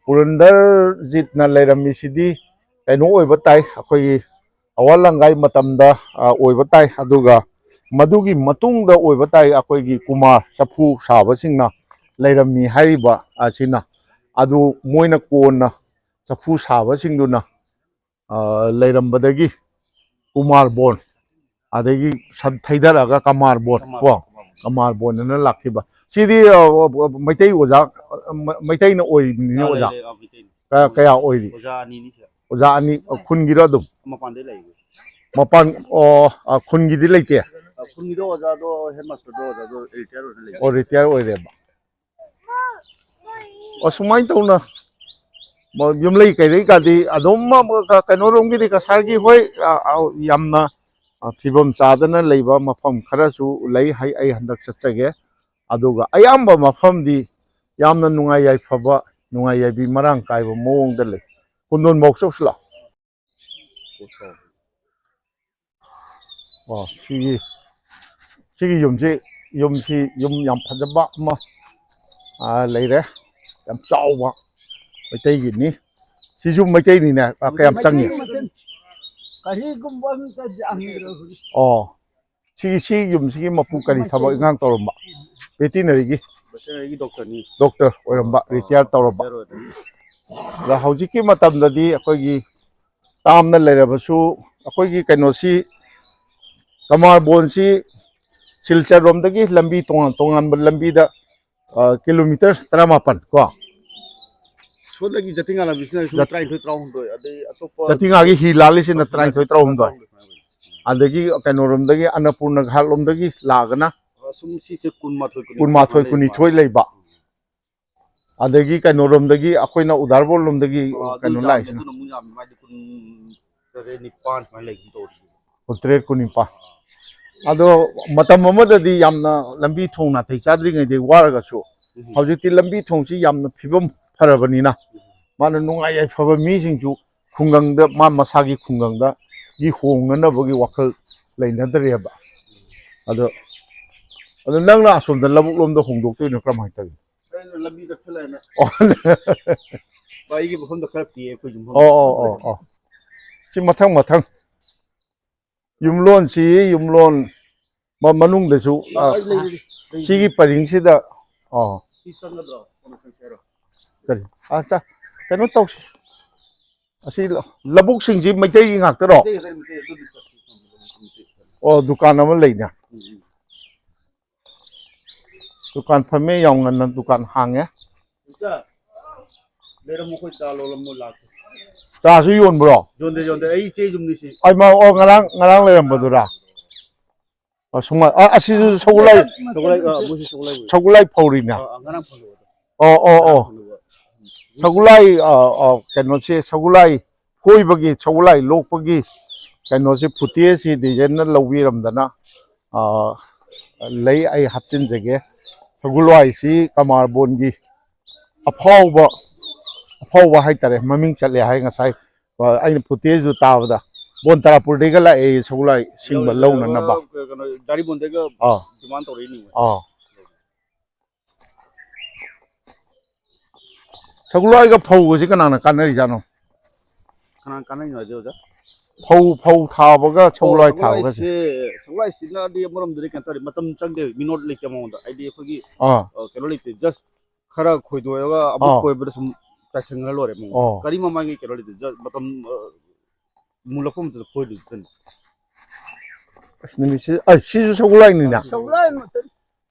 ꯄꯨꯔꯟꯗꯔꯖꯤꯠꯅ ꯂꯩꯔꯝꯃꯤꯁꯤꯗꯤ ꯀꯩꯅꯣ ꯑꯣꯏꯕ ꯇꯥꯏ, ꯑꯩꯈꯣꯏꯒꯤ ꯑꯋꯥ ꯂꯪꯒꯥꯏ ꯃꯇꯝꯗ, ꯑ, ꯑꯣꯏꯕ ꯇꯥꯏ꯫ ꯑꯗꯨꯒ ꯃꯗꯨꯒꯤ ꯃꯇꯨꯡꯗ ꯑꯣꯏꯕ ꯇꯥꯏ, ꯑꯩꯈꯣꯏꯒꯤ ꯀꯨꯃꯥꯔ ꯆꯐꯨ ꯁꯥꯕꯁꯤꯡꯅ ꯂꯩꯔꯝꯃꯤ ꯍꯥꯏꯔꯤꯕ ꯑꯁꯤꯅ꯫ ꯑꯗꯨ ꯃꯣꯏꯅ ꯀꯣꯟꯅ ꯆꯐꯨ ꯁꯥꯕꯁꯤꯡꯗꯨꯅ, ꯑ, ꯂꯩꯔꯝꯕꯗꯒꯤ ꯀꯨꯃꯥꯔ ꯕꯣꯟ, ꯑꯗꯒꯤ ꯁꯟ ꯊꯩꯊꯔꯛꯑꯒ ꯀꯃꯥꯔ ꯕꯣꯟ, ꯀꯃꯥꯔ, ꯀꯣ? ꯀꯃꯥꯔ ꯕꯣꯟ꯫ ꯀꯃꯥꯔ ꯕꯣꯟ ꯑꯅ ꯂꯥꯛꯈꯤꯕ꯫ ꯁꯤꯗꯤ, ꯑ, ꯑ, ꯃꯩꯇꯩ ꯑꯣꯖꯥ, ꯑ, ꯃ-, ꯃꯩꯇꯩꯅ ꯑꯣꯏꯔꯤꯕꯅꯤꯅꯦ, ꯑꯥ, ꯑꯣꯖꯥ? ꯂꯩ, ꯂꯩ, ꯑꯥ, ꯃꯩꯇꯩꯅꯤ꯫ ꯀ-, ꯀꯌꯥ ꯑꯣꯏꯔꯤ? ꯑꯣꯖꯥ ꯑꯅꯤꯅꯤ ꯁꯤꯗ꯫ ꯑꯣꯖꯥ ꯑꯅꯤ, ꯑ, ꯈꯨꯟꯒꯤꯔꯣ ꯑꯗꯨꯝ? ꯃꯄꯥꯟꯗꯩ ꯂꯩ꯫ ꯃꯄꯥꯟ, ꯑꯣ, ꯑ, ꯈꯨꯟꯒꯤꯗꯤ ꯂꯩꯇꯦ? ꯑ, ꯈꯨꯟꯒꯤꯗꯣ ꯑꯣꯖꯥꯗꯣ, ꯍꯦꯗꯃꯥꯁꯇꯔꯗꯣ ꯑꯣꯖꯥꯗꯣ ꯔꯤꯇꯥꯌꯔ ꯑꯣꯏꯔ ꯂꯩ꯫ ꯑꯣ, ꯔꯤꯇꯥꯌꯔ ꯑꯣꯏꯔꯦꯕ꯫ ꯑꯁꯨꯃꯥꯏꯅ ꯇꯧꯅ ꯃ-, ꯌꯨꯝꯂꯩ ꯀꯩꯔꯩ ꯀꯥꯗꯤ ꯑꯗꯨꯝ ꯃ-, ꯃ-, ꯀ-, ꯀꯩꯅꯣꯔꯣꯝꯒꯤꯗꯤ ꯀꯁꯥꯔꯒꯤ, ꯍꯣꯏ, ꯑ, ꯑ, ꯌꯥꯝꯅ, ꯑ, ꯐꯤꯕꯝ ꯆꯥꯗꯅ ꯂꯩꯕ ꯃꯐꯝ ꯈꯔꯁꯨ ꯂꯩ꯫ ꯍꯩ-, ꯑꯩ ꯍꯟꯗꯛ ꯆꯠꯆꯒꯦ꯫ ꯑꯗꯨꯒ ꯑꯌꯥꯝꯕ ꯃꯐꯝꯗꯤ ꯌꯥꯝꯅ ꯅꯨꯡꯉꯥꯏ ꯌꯥꯏꯐꯕ, ꯅꯨꯡꯉꯥꯏ ꯌꯥꯏꯕꯤ ꯃꯔꯥꯡ ꯀꯥꯏꯕ ꯃꯑꯣꯡꯗ ꯂꯩ꯫ ꯀꯨꯟꯗꯣꯟꯐꯥꯎ ꯆꯧꯁꯤꯂꯥꯎ꯫ ꯑꯣ, ꯁꯤꯒꯤ, ꯁꯤꯒꯤ ꯌꯨꯝꯁꯤ, ꯌꯨꯝꯁꯤ ꯌꯨꯝ ꯌꯥꯝ ꯐꯖꯕ ꯑꯃ, ꯑ, ꯂꯩꯔꯦ꯫ ꯌꯥꯝ ꯆꯥꯎꯕ ꯃꯩꯇꯩꯒꯤꯅꯤ꯫ ꯁꯤꯁꯨ ꯃꯩꯇꯩꯅꯤꯅꯦ꯫ ꯑ, ꯀꯌꯥꯝ ꯆꯪꯉꯤ? ꯃꯩꯇꯩ, ꯃꯩꯇꯩ꯫ ꯀꯔꯤꯒꯨꯝꯕ ꯑꯝꯇ ꯌꯥꯝꯗ꯭ꯔꯕꯅꯤ꯫ ꯑꯣ, ꯁꯤꯒꯤ, ꯁꯤ ꯌꯨꯝꯁꯤꯒꯤ ꯃꯄꯨ ꯀꯔꯤ ꯊꯕꯛ ꯏꯪꯈꯥꯡ ꯇꯧꯔꯝꯕ? ꯚꯦꯇꯤꯅꯔꯤꯒꯤ? ꯚꯦꯇꯤꯅꯔꯤꯒꯤ ꯗꯣꯛꯇꯔꯅꯤ꯫ ꯗꯣꯛꯇꯔ ꯑꯣꯏꯔꯝꯕ, ꯑꯣ, ꯔꯤꯇꯥꯌꯔ ꯇꯧꯔꯕ꯫ ꯔꯤꯇꯥꯌꯔ ꯑꯣꯏꯔꯦ꯫ ꯑꯗ ꯍꯧꯖꯤꯛꯀꯤ ꯃꯇꯝꯗꯗꯤ ꯑꯩꯈꯣꯏꯒꯤ ꯇꯥꯝꯅ ꯂꯩꯔꯕꯁꯨ, ꯑꯩꯈꯣꯏꯒꯤ ꯀꯩꯅꯣꯁꯤ, ꯀꯃꯥꯔ ꯕꯣꯟꯁꯤ ꯁꯤꯜꯆꯔ ꯔꯣꯝꯗꯒꯤ ꯂꯝꯕꯤ ꯇꯣꯉꯥꯟ ꯇꯣꯉꯥꯟꯕ ꯂꯝꯕꯤꯗ, ꯑ, ꯀꯤꯂꯣꯃꯤꯇꯔ ꯇꯔꯥꯃꯥꯄꯟ ꯀꯣ? ꯁꯣꯝꯗꯒꯤ ꯖꯇꯤꯡꯒꯥ ꯂꯝꯕꯤꯁꯤꯅ ꯁꯨꯝ ꯖꯠ-, ꯇꯔꯥꯅꯤꯊꯣꯏ, ꯇꯔꯥꯍꯨꯝꯗꯣꯏ, ꯑꯗꯩ ꯑꯇꯣꯞꯄ ꯖꯇꯤꯡꯒꯥꯒꯤ ꯍꯤ ꯂꯥꯜꯂꯤꯁꯤꯅ ꯇꯔꯥꯍꯨꯝꯗꯣꯏ, ꯇꯔꯥꯅꯤꯊꯣꯏ, ꯇꯔꯥꯍꯨꯝꯗꯣꯏ꯫ ꯇꯔꯥꯍꯨꯝꯗꯣꯏ ꯁꯨꯃꯥꯏꯅ ꯑꯣꯏ꯫ ꯑꯗꯒꯤ ꯀꯩꯅꯣꯔꯣꯝꯗꯒꯤ, ꯑꯟꯅꯄꯨꯔꯅ ꯘꯥꯠ ꯂꯣꯝꯗꯒꯤ ꯂꯥꯛꯑꯒꯅ ꯑ, ꯁꯨꯝ ꯁꯤꯁꯦ ꯀꯨꯟꯃꯥꯊꯣꯏ, ꯀꯨꯟꯅꯤꯊꯣꯏ ꯀꯨꯟꯃꯥꯊꯣꯏ, ꯁꯨꯃꯥꯏꯅ ꯀꯨꯟꯅꯤꯊꯣꯏ ꯂꯩꯕ꯫ ꯂꯩꯕ꯫ ꯑꯗꯒꯤ ꯀꯩꯅꯣꯔꯣꯝꯗꯒꯤ, ꯑꯩꯈꯣꯏꯅ ꯎꯗꯥꯔꯕꯣꯔ ꯂꯣꯝꯗꯒꯤ ꯑ, ꯑꯗꯨ ꯀꯩꯅꯣ ꯌꯥꯝꯃꯦ, ꯂꯥꯛꯏꯁꯤꯅ꯫ ꯑꯗꯨꯅ ꯑꯃꯨꯛ ꯌꯥꯝꯃꯦ, ꯃꯥꯗꯤ ꯀꯨꯟ ꯇꯔꯦꯠ, ꯅꯤꯄꯥꯟ ꯁꯨꯃꯥꯏꯅ ꯂꯩꯒꯨꯝ ꯇꯧꯔꯤ꯫ ꯀꯨꯟꯇꯔꯦꯠ, ꯀꯨꯟꯅꯤꯄꯥꯟ꯫ ꯑꯗꯣ ꯃꯇꯝ ꯑꯃꯗꯗꯤ ꯌꯥꯝꯅ ꯂꯝꯕꯤ ꯊꯣꯡ ꯅꯥꯇꯩ ꯆꯥꯗ꯭ꯔꯤꯉꯩꯗꯒꯤ ꯋꯥꯔꯒꯁꯨ, ꯍꯧꯖꯤꯛꯇꯤ ꯂꯝꯕꯤ ꯊꯣꯡꯁꯤ ꯌꯥꯝꯅ ꯐꯤꯕꯝ ꯐꯔꯕꯅꯤꯅ, ꯃꯥꯅ ꯅꯨꯡꯉꯥꯏ ꯌꯥꯏꯐꯕ ꯃꯤꯁꯤꯡꯁꯨ ꯈꯨꯡꯒꯪꯗ, ꯃꯥ ꯃꯁꯥꯒꯤ ꯈꯨꯡꯒꯪꯗꯒꯤ ꯍꯣꯡꯅꯅꯕꯒꯤ ꯋꯥꯈꯜ ꯂꯩꯅꯗ꯭ꯔꯦꯕ꯫ ꯑꯗꯣ, ꯑꯗꯣ ꯅꯪꯅ ꯑꯁꯣꯝꯗ ꯂꯧꯕꯨꯛ ꯂꯣꯝꯗ ꯍꯣꯡꯗꯣꯛꯇꯣꯏꯅꯣ, ꯀꯔꯝꯍꯥꯏꯅ ꯇꯧꯔꯤꯅꯣ? ꯑꯩꯅ ꯂꯝꯕꯤ ꯆꯠꯁꯤꯜꯂꯛꯑꯦꯅꯦ꯫ ꯑꯣ꯫ ꯑꯩꯒꯤ ꯃꯐꯝꯗ ꯈꯔ ꯄꯤꯛꯑꯦ, ꯑꯩꯈꯣꯏ ꯌꯨꯝꯐꯝ ꯑꯣ, ꯑꯣ, ꯑꯣ, ꯑꯣ꯫ ꯁꯤ ꯃꯊꯪ ꯃꯊꯪ꯫ ꯌꯨꯝꯂꯣꯟꯁꯤ, ꯌꯨꯝꯂꯣꯟ ꯃ-, ꯃꯅꯨꯡꯗꯁꯨ, ꯑ, ꯑꯩ ꯂꯩ, ꯂꯩ, ꯂꯩ꯫ ꯁꯤꯒꯤ ꯄꯔꯤꯡꯁꯤꯗ, ꯑꯣ꯫ ꯁꯤ ꯆꯪꯒꯗ꯭ꯔꯣ? ꯀꯩꯅꯣ ꯆꯪꯁꯦ ꯍꯥꯏꯔꯣ? ꯀꯔꯤ? ꯑ, ꯆ-, ꯀꯩꯅꯣ ꯇꯧꯁꯤ꯫ ꯑꯁꯤ ꯂ-, ꯂꯧꯕꯨꯛꯁꯤꯡꯁꯤ ꯃꯩꯇꯩꯒꯤ ꯉꯥꯛꯇꯔꯣ? ꯃꯩꯇꯩ ꯉꯥꯛꯇꯅꯤ, ꯃꯩꯇꯩ ꯑꯗꯨꯗꯤ ꯆꯠꯁꯤ꯫ ꯑꯣ, ꯗꯨꯀꯥꯟ ꯑꯃ ꯂꯩꯅꯦ꯫ ꯎꯝ, ꯎꯝ꯫ ꯗꯨꯀꯥꯟ ꯐꯝꯃꯦ, ꯌꯥꯝ ꯉꯟꯅ ꯗꯨꯀꯥꯟ ꯍꯥꯡꯉꯦ꯫ ꯏꯆꯥ, ꯂꯩꯔꯝꯃꯣ, ꯑꯩꯈꯣꯏ ꯆꯥ ꯂꯣꯜꯂꯝꯃꯣ, ꯂꯥꯛꯀꯦ꯫ ꯆꯥꯁꯨ ꯌꯣꯟꯕ꯭ꯔꯣ? ꯌꯣꯟꯗꯦ, ꯌꯣꯟꯗꯦ, ꯑꯩ ꯏꯆꯦ ꯌꯨꯝꯅꯤ ꯁꯤ꯫ ꯑꯩ ꯃꯥ-, ꯑꯣ, ꯉꯔꯥꯡ, ꯉꯔꯥꯡ ꯂꯩꯔꯝꯕꯗꯨꯔꯥ? ꯑꯣ, ꯁꯨꯃꯥꯏ-, ꯑ-, ꯑꯁꯤꯁꯨ ꯁꯒꯣꯜ ꯂꯥꯏ, ꯁꯒꯣꯜ ꯂꯥꯏ, ꯑ, ꯃꯣꯏꯁꯨ ꯁꯒꯣꯜ ꯂꯥꯏ ꯑꯣꯏ꯫ ꯁꯒꯣꯜ ꯂꯥꯏ ꯐꯧꯔꯤꯅꯦ꯫ ꯑ, ꯑ, ꯉꯔꯥꯡ ꯐꯧꯔꯤꯕ꯫ ꯑꯣ, ꯑꯣ, ꯑꯣ꯫ ꯉꯔꯥꯡ ꯐꯧꯔꯤꯕ꯫ ꯁꯒꯣꯜ ꯂꯥꯏ, ꯑ, ꯑ, ꯀꯩꯅꯣꯁꯦ, ꯁꯒꯣꯜ ꯂꯥꯏ ꯐꯣꯏꯕꯒꯤ, ꯁꯒꯣꯜ ꯂꯥꯏ ꯂꯣꯛꯄꯒꯤ ꯀꯩꯅꯣꯁꯦ, ꯐꯨꯇꯦꯖꯁꯤ ꯗꯤꯖꯥꯏꯟꯅ ꯂꯧꯕꯤꯔꯝꯗꯅ, ꯑ, ꯂꯩ, ꯑꯩ ꯍꯥꯞꯆꯤꯟꯖꯒꯦ꯫ ꯁꯒꯣꯜ ꯂꯥꯏꯁꯤ ꯀꯃꯥꯔꯕꯣꯟꯒꯤ ꯑꯐꯥꯎꯕ, ꯑꯐꯥꯎꯕ ꯍꯥꯏꯇꯥꯔꯦ, ꯃꯃꯤꯡ ꯆꯠꯂꯦ ꯍꯥꯏ ꯉꯁꯥꯏ꯫ ꯑ, ꯑꯩꯅ ꯐꯨꯇꯦꯖꯇꯨ ꯇꯥꯕꯗ, ꯕꯣꯟ ꯇꯔꯥꯄꯨꯔꯗꯒꯤꯒ ꯂꯥꯛꯑꯦ ꯁꯒꯣꯜ ꯂꯥꯏ ꯁꯤꯡꯕ ꯌꯧꯔꯦ, ꯂꯧꯅꯅꯕ꯫ ꯌꯧꯔꯦ, ꯀꯩꯅꯣ, ꯗꯥꯔꯤꯕꯣꯟꯗꯒ ꯑꯥ꯫ Demand ꯇꯧꯔꯛꯏꯅꯦ꯫ ꯑꯥ꯫ ꯁꯒꯣꯜ ꯂꯥꯏꯒ ꯐꯧꯒꯁꯦ ꯀꯅꯥꯅ ꯀꯥꯟꯅꯔꯤꯖꯥꯠꯅꯣ? ꯀꯅꯥꯅ ꯀꯥꯟꯅꯔꯤꯅꯣ ꯍꯥꯏꯗꯤ, ꯑꯣꯖꯥ? ꯐꯧ, ꯐꯧ ꯊꯥꯕꯒ ꯁꯒꯣꯜ ꯂꯥꯏ ꯊꯥꯕꯒꯁꯦ꯫ ꯁꯒꯣꯜ ꯂꯥꯏꯁꯤꯅꯗꯤ ꯑꯃꯔꯣꯝꯗꯗꯤ ꯀꯩꯅꯣ ꯇꯧꯔꯦ, ꯃꯇꯝ ꯆꯪꯗꯦ, ꯃꯤꯅꯣꯠ ꯂꯩꯇꯦ ꯃꯉꯣꯟꯗ꯫ ꯍꯥꯏꯗꯤ ꯑꯩꯈꯣꯏꯒꯤ, ꯑꯥ꯫ ꯑ, ꯀꯩꯅꯣ ꯂꯩꯇꯦ, just ꯈꯔ ꯈꯣꯏꯗꯣꯛꯑꯒ ꯑꯃꯨꯛ ꯑꯥ꯫ ꯈꯣꯏꯕꯗ ꯁꯨꯝ ꯆꯥꯏꯁꯤꯟꯈ꯭ꯔ ꯂꯣꯏꯔꯦ ꯃꯉꯣꯟꯗ꯫ ꯑꯣ꯫ ꯀꯔꯤ ꯃꯃꯥꯡꯒꯤ ꯀꯩꯅꯣ ꯂꯩꯇꯦ, just ꯃꯇꯝ, ꯑ, ꯃꯨꯜꯂꯛꯄ ꯃꯇꯝꯗ ꯈꯣꯏꯗꯣꯏ ꯈꯛꯇꯅꯤ꯫ ꯑꯁ, ꯅꯨꯃꯤꯠꯁꯤ, ꯑ, ꯁꯤꯁꯨ ꯁꯒꯣꯜ ꯂꯥꯏꯅꯤꯅꯦ? ꯁꯒꯣꯜ ꯂꯥꯏ ꯃꯇꯝ,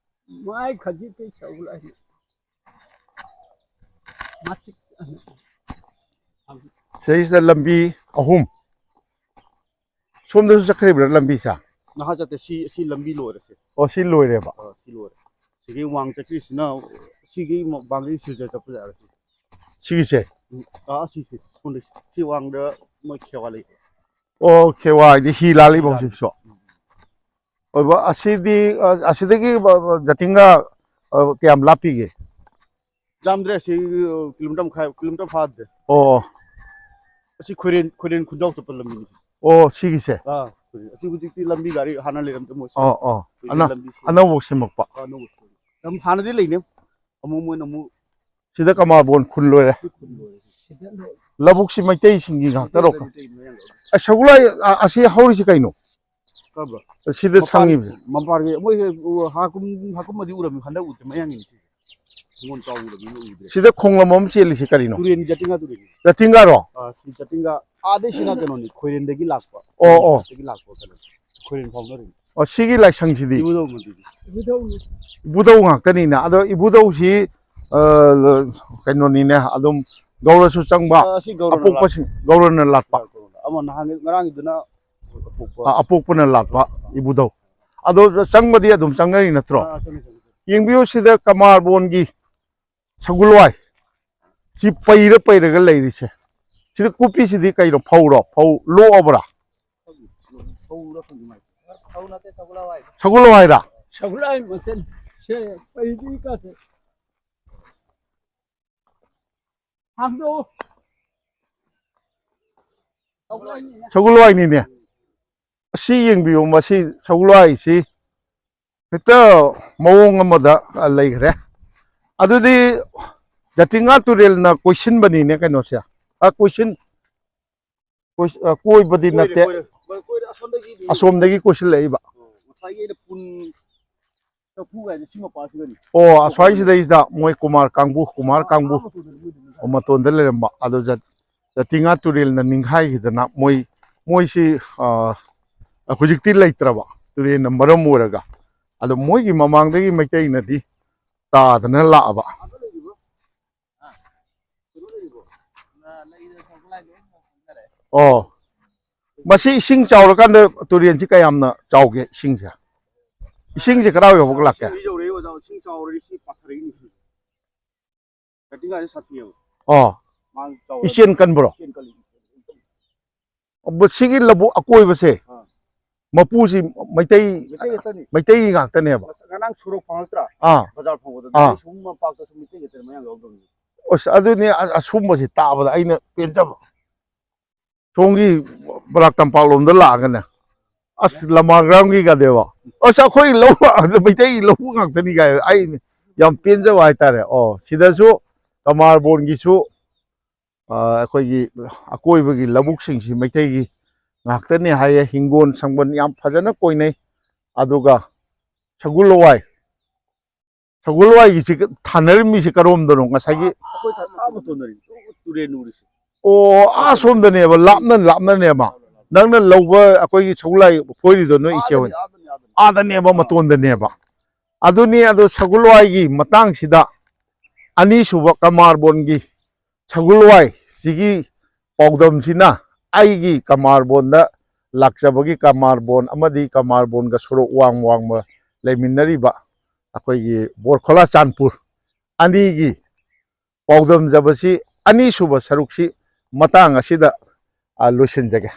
ꯃꯥꯏ ꯈꯖꯤꯛꯇꯤ ꯁꯒꯣꯜ ꯂꯥꯏꯅꯤ꯫ ꯃꯇꯤꯛ ꯁꯤꯗꯩꯁꯤꯗ ꯂꯝꯕꯤ ꯑꯍꯨꯝ꯫ ꯁꯣꯝꯗꯁꯨ ꯆꯠꯈ꯭ꯔꯤꯕ꯭ꯔꯥ ꯂꯝꯕꯤꯁꯦ? ꯅꯍꯥ ꯆꯠꯇꯦ, ꯁꯤ, ꯁꯤ ꯂꯝꯕꯤ ꯂꯣꯏꯔꯦ ꯁꯤ꯫ ꯑꯣ, ꯁꯤ ꯂꯣꯏꯔꯦꯕ? ꯑ, ꯁꯤ ꯂꯣꯏꯔꯦ꯫ ꯁꯤꯒꯤ ꯋꯥꯡ ꯆꯠꯈ꯭ꯔꯤꯁꯤꯅ, ꯁꯤꯒꯤ ꯃ-, boundary ꯁꯤꯗ ꯆꯠꯄ ꯌꯥꯔꯦ ꯁꯤ꯫ ꯁꯤꯒꯤꯁꯦ? ꯎꯝ, ꯑꯥ, ꯁꯤ, ꯁꯤ, ꯁꯣꯝꯗ ꯁꯤ ꯋꯥꯡꯗ ꯃꯣꯏ ꯈꯦꯋꯥ ꯂꯩ꯫ ꯑꯣ, ꯈꯦꯋꯥ ꯍꯥꯏꯗꯤ ꯍꯤ ꯂꯥꯜꯂꯤꯕ ꯍꯤ ꯂꯥꯜꯂꯤ꯫ ꯍꯧꯖꯤꯛꯁꯨ? ꯎꯝ꯫ ꯑꯣꯏꯕ ꯑꯁꯤꯗꯤ, ꯑ, ꯑꯁꯤꯗꯒꯤ ꯕ-, ꯕ-, ꯖꯇꯤꯡꯒ ꯑ, ꯀꯌꯥꯝ ꯂꯥꯞꯄꯤꯒꯦ? ꯌꯥꯝꯗ꯭ꯔꯦ ꯁꯤ, ꯀꯤꯂꯣꯃꯤꯇꯔ ꯃꯈꯥꯏ, ꯀꯤꯂꯣꯃꯤꯇꯔ ꯐꯥꯗ꯭ꯔꯦ꯫ ꯑꯣ ꯑꯁꯤ ꯈꯣꯏꯔꯦꯟ, ꯈꯣꯏꯔꯦꯟ ꯈꯨꯟꯖꯥꯎ ꯆꯠꯄ ꯂꯝꯕꯤꯅꯤ꯫ ꯑꯣ, ꯁꯤꯒꯤꯁꯦ? ꯑꯥ, ꯈꯣꯏꯔꯦꯟ꯫ ꯑꯁꯤ ꯍꯧꯖꯤꯛꯇꯤ ꯂꯝꯕꯤ ꯒꯥꯔꯤ ꯍꯥꯟꯅ ꯂꯩꯔꯝꯗꯦ ꯃꯣꯏ꯫ ꯑꯣ ꯑꯣ, ꯍꯧꯖꯤꯛ ꯑꯅ- ꯂꯝꯕꯤ ꯁꯦꯝ-, ꯑꯅꯧꯕ ꯁꯦꯝꯃꯛꯄ꯫ ꯑꯥ, ꯑꯅꯧꯕ ꯁꯦꯝ-, ꯌꯥꯝ ꯍꯥꯟꯅꯗꯤ ꯂꯩꯅꯦ꯫ ꯑꯃꯨꯛ ꯃꯣꯏꯅ ꯑꯃꯨꯛ ꯁꯤꯗ ꯀꯃꯥꯔꯕꯣꯟ ꯈꯨꯜ ꯂꯣꯏꯔꯦ꯫ ꯈꯨꯟ ꯂꯣꯏꯔꯦ꯫ ꯂꯧꯕꯨꯛꯁꯤ ꯃꯩꯇꯩꯁꯤꯡꯒꯤ ꯉꯥꯛꯇꯔꯣ? ꯃꯩꯇꯩ ꯃꯌꯥꯝ ꯂꯩ꯫ ꯑ, ꯁꯒꯣꯜꯋꯥꯏ, ꯑ, ꯑꯁꯤ ꯍꯧꯔꯤꯁꯤ ꯀꯩꯅꯣ? ꯀꯔꯝꯕ? ꯁꯤꯗ ꯃꯄꯥꯟ-, ꯁꯪꯉꯤꯕꯁꯦ? ꯃꯄꯥꯟꯒꯤ ꯃꯣꯏꯁꯦ ꯎ, ꯍꯥꯀꯨꯝ, ꯍꯥꯀꯨꯝꯕꯗꯤ ꯎꯔꯝꯃꯤ, ꯍꯟꯗꯛ ꯎꯗꯦ, ꯃꯌꯥꯡꯒꯤꯅꯤ ꯁꯤꯁꯦ꯫ ꯍꯤꯡꯒꯣꯜ ꯆꯥꯎ ꯎꯔꯝꯃꯤꯅ ꯎꯗ꯭ꯔꯦ꯫ ꯁꯤꯗ ꯈꯣꯡꯂꯝ ꯑꯃ ꯆꯦꯜꯂꯤꯁꯤ ꯀꯔꯤꯅꯣ? ꯇꯨꯔꯦꯟ, ꯖꯇꯤꯡꯒꯥ ꯇꯨꯔꯦꯟ꯫ ꯖꯇꯤꯡꯒꯥꯔꯣ? ꯑꯥ, ꯁꯤ ꯖꯇꯤꯡꯒꯥ ꯑꯥꯗꯩ ꯁꯤꯅ ꯀꯩꯅꯣꯅꯤ, ꯈꯣꯏꯔꯦꯟꯗꯒꯤ ꯂꯥꯛꯄ꯫ ꯑꯣ, ꯑꯣ꯫ ꯗꯒꯤ ꯂꯥꯛꯄ ꯀꯩꯅꯣ, ꯈꯣꯏꯔꯦꯟ ꯐꯥꯎꯅꯔꯤꯅꯤ꯫ ꯑꯣ, ꯁꯤꯒꯤ ꯂꯥꯏꯁꯪꯁꯤꯗꯤ ꯏꯕꯨꯙꯧ ꯃꯟꯗꯤꯔ꯫ ꯏꯕꯨꯙꯧ ꯉꯥꯛꯇꯅꯤꯅ꯫ ꯑꯗꯣ ꯏꯕꯨꯙꯧꯁꯤ, ꯑ, ꯀꯩꯅꯣꯅꯤꯅꯦ, ꯑꯗꯨꯝ ꯒꯧꯔꯁꯨ ꯆꯪꯕ, ꯑꯥ, ꯁꯤ ꯒꯧꯔꯅ ꯑꯄꯣꯛꯄꯁꯤꯡ ꯒꯧꯔꯅ ꯂꯥꯠꯄ, ꯂꯥꯛꯄ꯫ ꯑꯃ ꯅꯍꯥꯟ ꯉꯔꯥꯡꯒꯤꯗꯨꯅ ꯑꯄꯣꯛꯄ꯫ ꯑ, ꯑꯄꯣꯛꯄꯅ ꯂꯥꯠꯄ ꯏꯕꯨꯙꯧ꯫ ꯑꯗꯣ ꯆꯪꯕꯗꯤ ꯑꯗꯨꯝ ꯆꯪꯅꯔꯤ ꯅꯠꯇ꯭ꯔꯣ? ꯑꯥ, ꯆꯪꯉꯦ, ꯆꯪꯉꯦ, ꯆꯪꯉꯦ꯫ ꯌꯦꯡꯕꯤꯌꯨ, ꯁꯤꯗ ꯀꯃꯥꯔꯕꯣꯟꯒꯤ ꯁꯒꯣꯜꯋꯥꯏ ꯁꯤ ꯄꯩꯔ ꯄꯩꯔꯒ ꯂꯩꯔꯤꯁꯦ꯫ ꯁꯤꯗ ꯀꯨꯞꯄꯤꯁꯤꯗꯤ ꯀꯩꯅꯣ? ꯐꯧꯔꯣ? ꯐꯧ ꯂꯣꯛꯑꯕ꯭ꯔꯥ? ꯐꯧꯔ ꯈꯪꯗꯦ ꯃꯥꯏꯁꯦ꯫ ꯐꯧ ꯅꯠꯇꯦ, ꯁꯒꯣꯜ ꯍꯋꯥꯏ꯫ ꯁꯒꯣꯜ ꯍꯋꯥꯏꯔ? ꯁꯒꯣꯜ ꯍꯋꯥꯏ ꯃꯆꯜ꯫ ꯁꯦ, ꯄꯩꯗꯤ ꯀꯥꯁꯦ꯫ ꯍꯥꯡꯗꯣꯛꯑꯣ꯫ ꯁꯒꯣꯜ ꯍꯋꯥꯏꯅꯤꯅꯦ꯫ ꯑꯁꯤ ꯌꯦꯡꯕꯤꯌꯨ, ꯃꯁꯤ ꯁꯒꯣꯜ ꯍꯋꯥꯏꯁꯤ ꯍꯦꯛꯇ ꯃꯑꯣꯡ ꯑꯃꯗ ꯂꯩꯈ꯭ꯔꯦ꯫ ꯑꯗꯨꯗꯤ ꯖꯇꯤꯡꯒꯥ ꯇꯨꯔꯦꯜꯅ ꯀꯣꯏꯁꯤꯟꯕꯅꯤꯅꯦ ꯀꯩꯅꯣꯁꯦ꯫ ꯑ, ꯀꯣꯏꯁꯤꯟ-, ꯀꯣꯏ-, ꯑ, ꯀꯣꯏꯕꯗꯤ ꯅꯠꯇꯦ꯫ ꯀꯣꯏꯔꯦ, ꯀꯣꯏꯔꯦ, ꯑꯁꯣꯝꯗꯒꯤꯗꯤ꯫ ꯑꯁꯣꯝꯗꯒꯤ ꯀꯣꯏꯁꯤꯜꯂꯛꯏꯕ꯫ ꯉꯁꯥꯏꯒꯤ ꯑꯩꯅ ꯄꯨꯟ ꯆꯐꯨ ꯍꯥꯏꯁꯦ ꯁꯤ ꯃꯄꯥꯁꯤꯗꯅꯤ꯫ ꯑꯣ, ꯑꯁ꯭ꯋꯥꯏꯁꯤꯗꯩꯁꯤꯗ ꯃꯣꯏ ꯀꯨꯃꯥꯔ ꯀꯥꯡꯕꯨ, ꯀꯨꯃꯥꯔ ꯀꯥꯡꯕꯨ ꯃꯇꯣꯟꯗ ꯂꯩꯔꯝꯕ꯫ ꯑꯗꯣ ꯖ-, ꯖꯇꯤꯡꯒꯥ ꯇꯨꯔꯦꯜꯅ ꯅꯤꯡꯈꯥꯏꯈꯤꯗꯅ ꯃꯣꯏ, ꯃꯣꯏꯁꯤ, ꯑ, ꯍꯧꯖꯤꯛꯇꯤ ꯂꯩꯇ꯭ꯔꯕ, ꯇꯨꯔꯦꯜꯅ ꯃꯔꯝ ꯑꯣꯏꯔꯒ꯫ ꯑꯗꯣ ꯃꯣꯏꯒꯤ ꯃꯃꯥꯡꯗꯒꯤ ꯃꯩꯇꯩꯅꯗꯤ ꯇꯥꯗꯅ ꯂꯥꯛꯑꯕ꯫ ꯑꯣ, ꯃꯁꯤ ꯏꯁꯤꯡ ꯆꯥꯎꯔꯀꯥꯟꯗ ꯇꯨꯔꯦꯟꯁꯤ ꯀꯌꯥꯝꯅ ꯆꯥꯎꯒꯦ? ꯏꯁꯤꯡꯁꯦ, ꯏꯁꯤꯡꯁꯦ ꯀꯗꯥꯏ ꯌꯧꯕꯒ ꯂꯥꯛꯀꯦ? ꯁꯤ ꯌꯧꯔꯛꯏ ꯑꯣꯖꯥ, ꯏꯁꯤꯡ ꯆꯥꯎꯔꯗꯤ ꯁꯤ ꯄꯥꯊꯔꯛꯏꯅꯤ꯫ ꯀꯇꯤꯡꯒꯥꯁꯦ ꯁꯥꯊꯤꯑꯕ꯫ ꯑꯣ, ꯃꯥ ꯆꯥꯎꯔꯗꯤ ꯏꯆꯦꯟ ꯀꯟꯕ꯭ꯔꯣ? ꯏꯆꯦꯟ ꯀꯜꯂꯤ꯫ ꯑꯣ, ꯁꯤꯒꯤ ꯂꯧꯕꯨꯛ ꯑꯀꯣꯏꯕꯁꯦ ꯑꯥ꯫ ꯃꯄꯨꯁꯤ ꯃꯩꯇꯩ, ꯃꯩꯇꯩ ꯈꯛꯇꯅꯤ꯫ ꯃꯩꯇꯩꯒꯤ ꯉꯥꯛꯇꯅꯦ꯫ ꯉꯔꯥꯡ ꯁꯨꯔꯣꯛ ꯐꯪꯉꯛꯇ꯭ꯔꯥ? ꯑꯥ ꯕꯖꯥꯔ ꯐꯪꯕꯗ ꯑꯥ꯫ ꯁꯨꯝ ꯃꯄꯥꯛꯇꯁꯨ ꯃꯩꯇꯩ ꯈꯛꯇꯅꯤ ꯃꯌꯥꯝ ꯌꯥꯎꯗꯕꯅꯤ꯫ ꯑꯁ, ꯑꯗꯨꯅꯤ, ꯑ- ꯑꯁꯨꯝꯕꯁꯤ ꯇꯥꯕꯗ ꯑꯩꯅ ꯄꯦꯟꯖꯕ꯫ ꯁꯣꯝꯒꯤ ꯕꯔꯥꯛ ꯇꯝꯄꯥꯛꯂꯣꯝꯗ ꯂꯥꯛꯑꯒꯅꯦ, ꯑꯁ, ꯂꯃꯥ ꯒ꯭ꯔꯥꯝꯒꯤꯒꯗꯦꯕ, ꯑꯁ, ꯑꯩꯈꯣꯏ ꯂꯧ, ꯑꯗ ꯃꯩꯇꯩꯒꯤ ꯂꯧꯕꯨꯛ ꯉꯥꯛꯇꯅꯤ ꯀꯥꯏ ꯑꯩ ꯌꯥꯝ ꯄꯦꯟꯖꯕ ꯍꯥꯏꯇꯥꯔꯦ꯫ ꯑꯣ, ꯁꯤꯗꯁꯨ ꯀꯃꯥꯔꯕꯣꯟꯒꯤꯁꯨ, ꯑ, ꯑꯩꯈꯣꯏꯒꯤ ꯑꯀꯣꯏꯕꯒꯤ ꯂꯧꯕꯨꯛꯁꯤꯡꯁꯤ ꯃꯩꯇꯩꯒꯤ ꯉꯥꯛꯇꯅꯤ ꯍꯥꯏꯌꯦ꯫ ꯍꯤꯡꯒꯣꯜ ꯁꯪꯒꯣꯜ ꯌꯥꯝ ꯐꯖꯅ ꯀꯣꯏꯅꯩ꯫ ꯑꯗꯨꯒ ꯁꯒꯨꯜ ꯍꯋꯥꯏ, ꯁꯒꯣꯜꯋꯥꯏꯒꯤꯁꯤ ꯊꯥꯅꯔꯝꯃꯤꯁꯤ ꯀꯔꯣꯝꯗꯅꯣ? ꯉꯁꯥꯏꯒꯤ ꯑꯩꯈꯣꯏ ꯊꯥ- ꯑꯥ ꯃꯇꯣꯟꯗꯅꯤ꯫ ꯇꯨ- ꯇꯨꯔꯦꯟ ꯎꯔꯤꯁꯦ꯫ ꯑꯣ, ꯑꯥ ꯁꯣꯝꯗꯅꯦꯕ, ꯂꯥꯞꯅ ꯂꯥꯞꯅꯅꯦꯕ ꯅꯪꯅ ꯂꯧꯕ ꯑꯩꯈꯣꯏꯒꯤ ꯁꯒꯣꯜꯋꯥꯏ ꯐꯣꯏꯔꯤꯗꯣ ꯅꯣꯏ ꯏꯆꯦ ꯍꯣꯏ? ꯑꯥꯗꯅꯤ, ꯑꯥꯗꯅꯤ, ꯑꯥꯗꯅꯤ꯫ ꯑꯥꯗꯅꯦꯕ, ꯃꯇꯣꯟꯗꯅꯦꯕ꯫ ꯑꯗꯨꯅꯤ, ꯑꯗꯣ ꯁꯒꯣꯜꯋꯥꯏꯒꯤ ꯃꯇꯥꯡꯁꯤꯗ ꯑꯅꯤꯁꯨꯕ ꯀꯃꯥꯔꯕꯣꯟꯒꯤ ꯁꯒꯣꯜꯋꯥꯏꯁꯤꯒꯤ ꯄꯥꯎꯗꯝꯁꯤꯅ ꯑꯩꯒꯤ ꯀꯃꯥꯔꯕꯣꯟꯗ ꯂꯥꯛꯆꯕꯒꯤ ꯀꯃꯥꯔꯕꯣꯟ ꯑꯃꯗꯤ ꯀꯃꯥꯔꯕꯣꯟꯒ ꯁꯣꯔꯣꯛ ꯋꯥꯡ ꯋꯥꯡꯃ ꯂꯩꯃꯤꯟꯅꯔꯤꯕ ꯑꯩꯈꯣꯏꯒꯤ ꯕꯣꯔꯈꯣꯂꯥ ꯆꯥꯟꯄꯨꯔ ꯑꯅꯤꯒꯤ ꯄꯥꯎꯗꯝꯖꯕꯁꯤ ꯑꯅꯤꯁꯨꯕ ꯁꯔꯨꯛꯁꯤ ꯃꯇꯥꯡ ꯑꯁꯤꯗ, ꯑ, ꯂꯣꯏꯁꯤꯟꯖꯒꯦ꯫